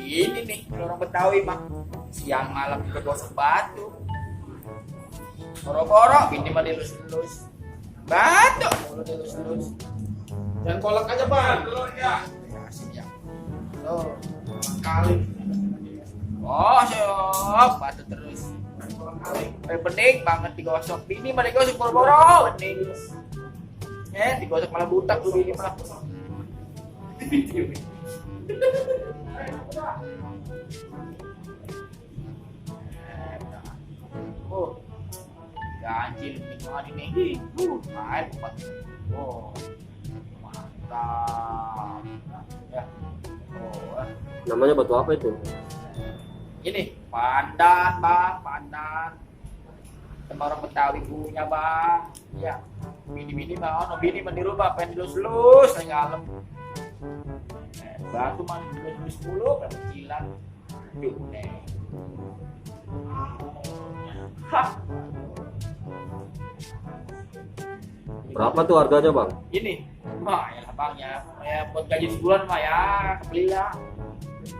Ini nih, kalau orang Betawi mah siang malam juga gosok batu. Boro-boro, ini mah dilus-lus. Batu, mulu dilus-lus. Dan kolak aja bang, telurnya. Ya, asik ya. Tuh, kali. Oh, siap, batu terus. Bening banget digosok. Ini mah digosok boro-boro, bening. Digosok malah butak tuh ini malah. Oh, ganjil tinggal ini. Main buat. Oh, mantap. Ya. Oh, Namanya batu apa itu? ini pandan bang, pandan. Sama orang Betawi punya bang. Ya, bini bang, no bini meniru bang, pengen dilus-lus, saya ngalem. Batu mah dilus-lus mulu, kecilan. Yuk, nih. Hah, Berapa tuh harganya bang? ini, mah ya lah bang ya buat gaji sebulan mah ya, beli ya.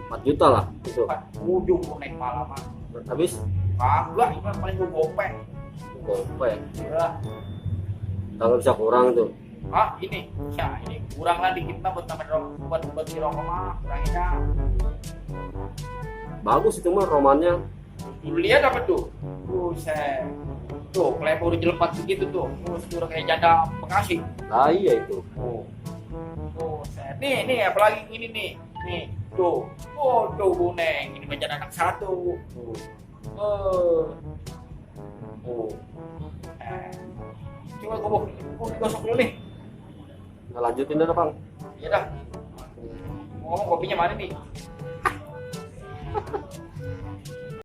4 juta lah itu. Ujung mau naik malam mah. Habis? Kagak, ini mah paling gue gopeng. Gope. Ya. Kalau bisa kurang tuh. Ah, ini, ya ini kurang lah dikit mah buat tambahin buat di rokok mah, kurangin dah. Bagus itu mah romannya. Lu lihat apa tuh? Buset. Tuh, klepor jelepat begitu tuh. Udah kayak janda Bekasi. Nah iya itu. Buset. Nih, apalagi ini nih. Nih, tuh. Oh, tuh boneng. Ini macam anak satu. Oh. Coba gue gosok dulu nih. Nah, lanjutin dah bang. Iya dah. Ngomong kopinya mana nih?